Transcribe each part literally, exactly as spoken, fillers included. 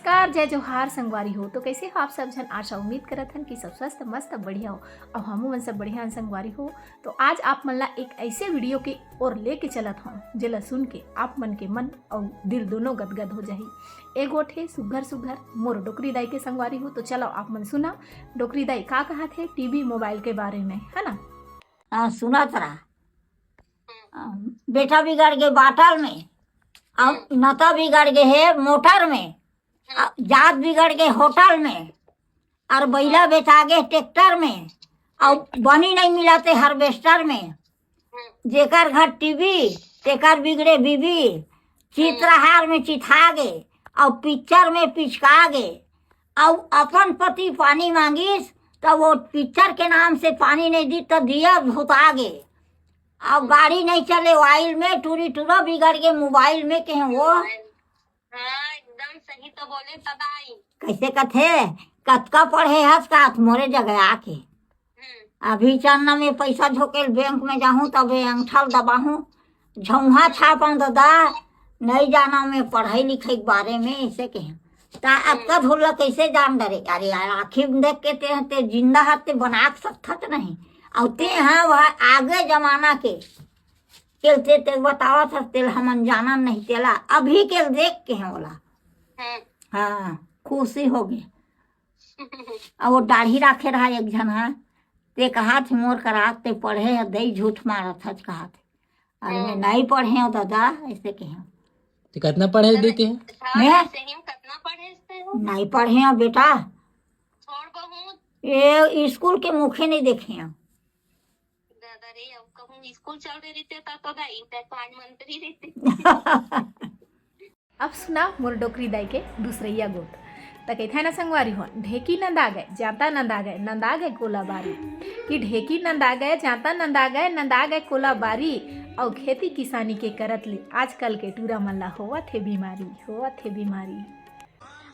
नमस्कार, जय जोहार संगवारी हो। तो कैसे हो आप सब झन? आशा उम्मीद करत हन कि सब स्वस्थ, मस्त, बढ़िया हो। अउ हमू मन सब बढ़िया हन संगवारी हो। तो आज आप मन ला एक ऐसे वीडियो के ओर लेके चलत हन, जेला सुन के आप मन के मन अउ दिल दोनों गदगद हो जाही। ए गोठ हे सुघर सुघर मोर डोकरी दाई के संगवारी हो। तो चलो आप मन सुना, डोकरी दाई का कहत हे टीवी मोबाइल के बारे में, है ना? हाँ, सुनत रहा। आ, बेटा बिगड़ गे बाटल में, अब नता बिगड़ गे हे मोटर में, आ, जात बिगड़ गे होटल में, और बैला बेचा गे ट्रैक्टर में, और बनी नहीं मिलत हे हार्वेस्टर में। जेकर घर टीवी, तेकर बिगड़े बीबी, चित्रहार में चिथा गे, और पिक्चर में पिचका गे, और अपन पति पानी मांगिस, तो वो पिक्चर के नाम से पानी नहीं दी, तो दिया भुता गे। अब गाड़ी नहीं चले ऑयल में, टूरी टूरा बिगड़ गे मोबाइल में, कहे वो। हाँ, एकदम सही तो बोले दाई। कैसे कथे, कतका पढ़े हस का मोरे जगह आके। हम्म। अभी चन्ना में पैसा झोंकेल बैंक में जाहूं, तबे अंगठा ल दबाहूं। झौहा छापा दादा, नहीं जाना मैं पढ़ाई लिखाई के बारे में, ऐसे कहे। ता अतका धुल्ला कैसे जान डरे? अरे यार, आँखी में देख के ते, ते जिंदा हर ते बना के सकत नहीं। और ते हाँ, वह आगे जमाना के, तेल ते, ते बतावत हस, तेल हमन जानन नहीं, तेला अभी के देख के हैं ओला। हम्म। हाँ, खुशी हो गए। अब वो दाढ़ी राखे रहा एक झन हा, ते कहा थे मोर करा ते पढ़े है, दई झूठ मारत हच कहा थे। अरे मैं नहीं पढ़े हूँ दादा, ऐसे कहे हूँ। तो कितना पढ़े देते हैं? हाँ, मैं? सही में कितना पढ़े थे हो? नहीं पढ़े हूँ बेटा। छोड़ बहु। ये स्कूल के मुखे नहीं देखे हूँ। दादा रे, अब कहूँ स्कूल चल रहे रहते ता तो दाई, ते तो आज मंत्री रहते। अब सुना मोर डोकरी दाई के दूसरैया गोठ। त कहिथे ना संगवारी हो, ढेकी नंदा गए, जांता नंदा गए, नंदा गए कोला बारी। कि ढेकी नंदा गए, जांता नंदा गए, नंदा गए कोला बारी। अउ खेती किसानी के करत ले आजकल के टूरा मन ला होवत हे बीमारी, होवत हे बीमारी।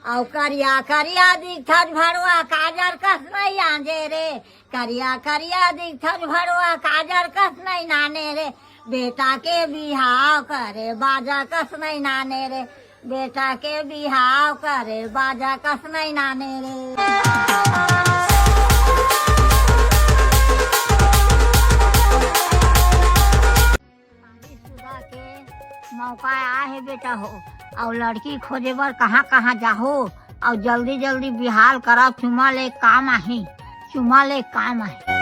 अउ करिया करिया दिखत भड़वा, काजर कस नहीं आंजे रे। करिया करिया दिखत भड़वा, काजर कस नहीं नाने रे। बेटा के बिहाव करे, बाजा कस नहीं नाने रे। बेटा के बिहाव करे, बाजा कस नहीं नाने रे। शादीशुदा के मौका आए हे बेटा हो, अउ लड़की खोजे बर कहाँ कहाँ जाहो, अउ जल्दी जल्दी बिहाव करा, चुमा ले काम आही, चुमा ले काम आही।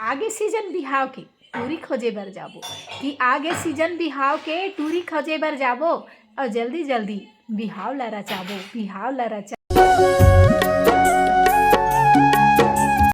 आगे सीजन बिहाव के टूरी खोजे बर जाबो, कि आगे सीजन बिहाव के टूरी खोजे बर जाबो, अउ जल्दी जल्दी बिहाव ला रचाबो, बिहाव ला रचा